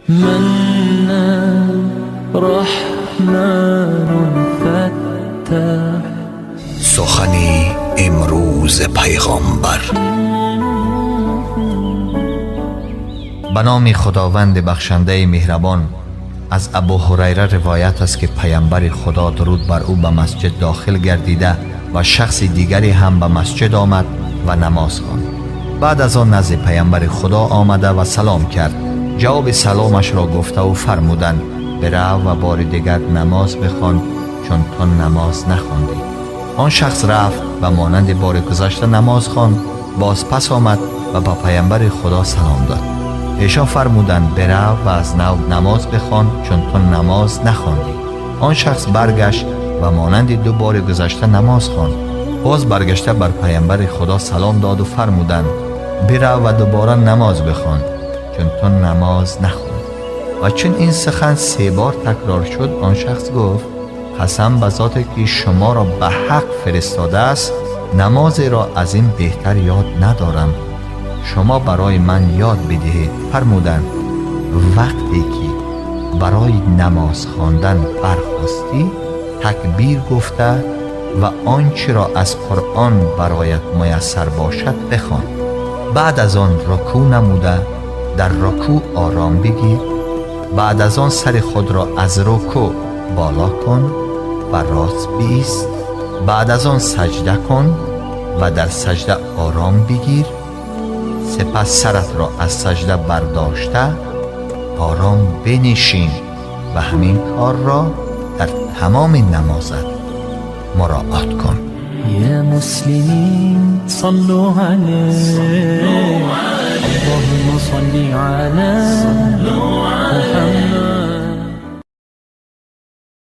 منان رحمن فتاح. Сухани имрӯзи пайғомбар. Ба номи Худованди бахшандаи меҳрабон. Аз Абу Ҳурайра ривоят аст, ки Паямбари Худо, дуруд бар ӯ, ба масҷид дохил гардида ва шахси дигаре ҳам ба масҷид омад ва намоз хонд. Баъд аз он назди Паямбари Худо омада ва салом кард. Ҷавоби саломашро гуфтаву фармуданд: «Бирав ва бори дигар намоз бихон, чун ту намоз нахондӣ». Он шахс рафт ва монанди бори гузашта намоз хонд. Боз пас омад ва ба Паямбари Худо салом дод. Эшон фармуданд: «Бирав ва аз нав намоз бихон, чун ту намоз нахондӣ». Он шахс баргашт ва монанди ду бори гузашта намоз хонд. Боз баргашта бар Паямбари Худо салом доду фармуданд: «Бирав ва дубора намоз бихон, чун ту намоз нахондӣ». Ва чун ин сухан се бор такрор шуд, он шахс гуфт: «Қасам ба зоте ки шуморо ба ҳақ фиристодааст, намозеро аз ин беҳтар ёд надорам. Шумо барои ман ёд бидиҳед». Фармуданд: «Вақте ки барои намоз хондан бархостӣ, такбир гуфта ва он чиро аз Қуръон бароят муяссар бошад, бихон. Баъд аз он рукӯъ намуда, дар рукӯъ ором бигир. Баъд аз он сари худро аз рукӯъ боло кун ва рост биист. Баъд аз он саҷда кун ва дар саҷда ором бигир. Сипас саратро аз саҷда бардошта, ором бинишин ва ҳамин корро дар тамоми намозат муроат кун». يا مسلمين صلوا عليه، اللهم صل على